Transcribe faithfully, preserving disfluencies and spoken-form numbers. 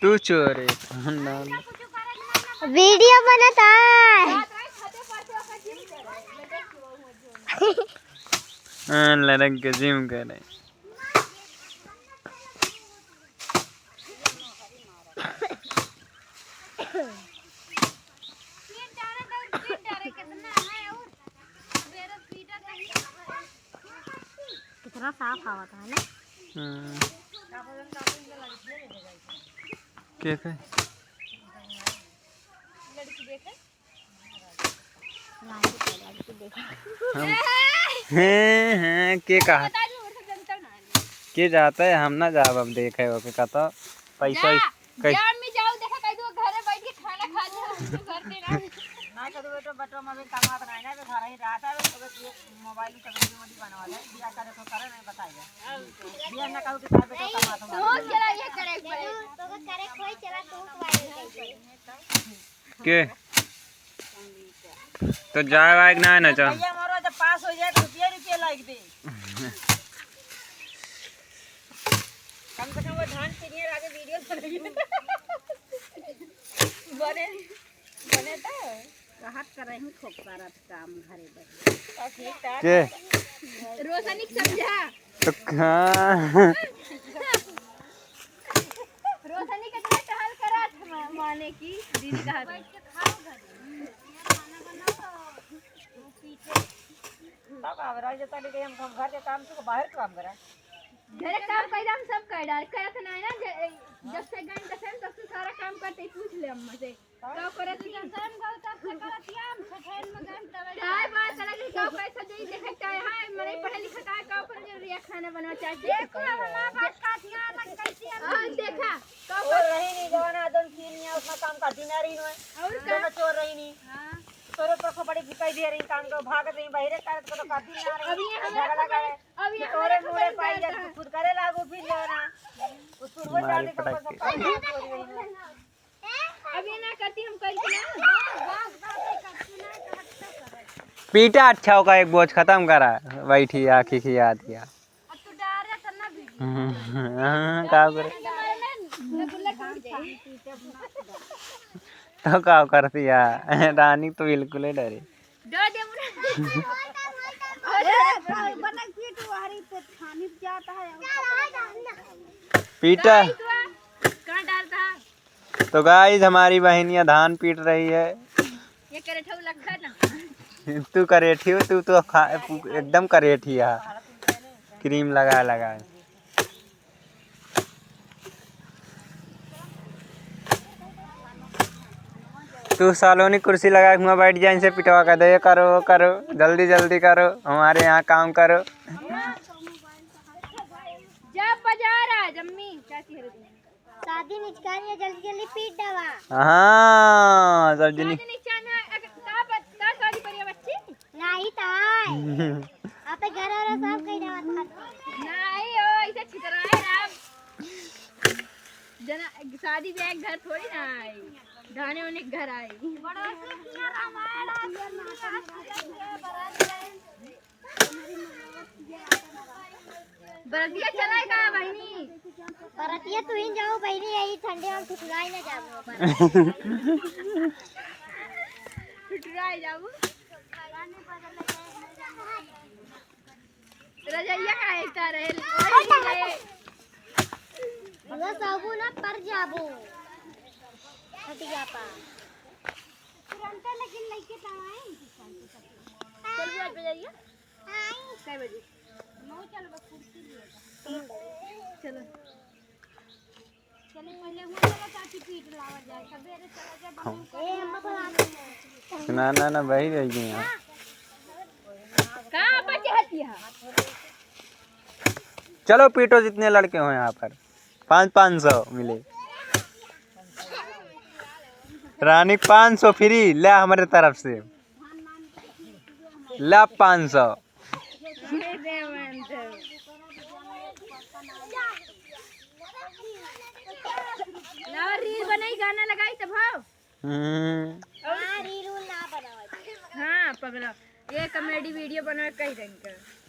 तू चोर है। वीडियो बनत है। हाँ, लड़क के जिम करे। कितना साफ हवा था, है ना? हम्म। के है? हम, हैं, हैं, के कहा? के जाता है, हम ना जाब, अब देखे ओके का तो पैसा जा, कैसे? जा, अम्मी, जाओ, देखा, कह दो, घरे बैठ के खाना खा लियो, हम तो घर पे ना। ना, कह दो, बेटो, बेटो, हम अभी कमात नहीं ना, अभी घर ही रहता है, अभी मोबाइल में कभी भी बनवा ले, बिया करे तो करे, नहीं बताइए। बिया ना कहूँ कि साहब, बेटो, कमात हो। तो चला, ये करे, तो करे, कोई चला, तू वायरल कर दे। के? तो जाए वाए के ना है ना, चल। भैया, हमारा जब पास हो जाए तो रुपये, रुपये लाइक दे। कम से कम वो धान के लिए आगे वीडियो बनाइए। बने, बने तो। कहत कर रही हूँ, खूब करत काम घरे बैठ। तो ठीक ठाक। के? रोशनी के समझा। तो कहाँ? रोशनी कितना टहल करत ह, माने कि दीदी कहत ह। तब अब रह जाता, लेकिन हम, हम घर के काम से बाहर काम करा। घरे काम कइला हम सब कर डाल, करत नहीं ना, ज-, जब से गन दसम तब से सारा काम करते ही पूछ ले अम्मा से। का करत ही? दसम गल तब से करत ही हम, छठैन में गन तब काय बात अलग है, का पैसा दे देखे चाहे, हाँ, मने पढ़े लिखे का, का पर जरूरी है खाना बनाओ चाची? देखो, अब हमारा बात का ध्यान रख, कैसे हम हाँ, देखा, का वो कर रही नहीं, जवाना दन की नहीं, उतना काम का दिन आ रही नहीं। और का? दोनों चोर रही नहीं। हाँ। तोरे पर खोपड़ी भिकाई दे रही, काम को भाग रही, बहिरे करत को तो काफी ना रही। अब ये हमारा झगड़ा करे। अब ये कि तोरे हमारा मुड़े खोपड़ी पाई जाता जब है। खुद करे लागू फिर जवाना। वो सुरवा मारे चाली का पटाखे। पैसा पाई ना चोरी रही ना। अब ये ना करती, हम कल के ना। पीटा अच्छा होगा, एक बोझ खत्म करा, बैठी आँखी खिया दिया। अब तू डर रहा था ना बीबी। हाँ, का करे? ये हमारे में रसगुल्ला टूट जाए। तो का करती है? रानी तो बिल्कुल ही डरे। डर दे मुझे। अरे, बना पीट वारी पे थानी जाता है। पीटा। कहाँ डालता है? तो गाइस, हमारी बहनिया धान पीट रही है। ये करेठा लखा ना। तू करेठी हो, तू तो खा-, एकदम करेठी है, क्रीम लगा लगा। तू सालोनी कुर्सी लगा के हुआं बैठ जा, इनसे पिटवा कर दे, ये करो, वो करो, जल्दी जल्दी करो, हमारे यहाँ काम करो। जा बाजार आ, जम्मी, चाची हरे दिन। शादी निचकानी है, जल्दी जल्दी पीट दवा। हाँ, सब जनी। शादी निचकाना, अग-, का ब-, का शादी करिया बच्ची? नाही ताई। आप घर वाला सब कह दवा था। नाही हो, ऐसे छितराए राम। जना, शादी ब्याह के घर थोड़ी ना आई। धाने होने के घर आई। बड़ा से किया रामायण आज बरात जाए। बरतिया चला का बहिनी? बरतिया तू ही जाओ बहिनी, यही ठंडे में ठुठुराई ना जाबो। ठुठुराई जाबो। रजैया का एकता रहे, ओढ़ ले। बस आबू ना पर जाबू। हटिया पा। तुरंते लेकिन लइके त आए। चल आज बजाइए। कै बजे? नौ चल बस कुर्सी लिए। तीन बजे। चलो। चले पहले हुआ चला चाची पीट लावा जाए, सबेरे चला जाए बनाओ। ए, अम्मा को लाते हैं। ना, ना, ना, वही रह गई हैं। का बचे हतिया? चलो पीटो जितने लड़के हो यहाँ पर। पाँच, पाँच सौ मिले। रानी पाँच सौ फ्री, ले हमारे तरफ से। ले पाँच सौ। ना रील बनाई, गाना लगाई तब हो। हम्म। हाँ, रील उल ना बनावे। हाँ, पगला। ये comedy video बनावे कही देंगे।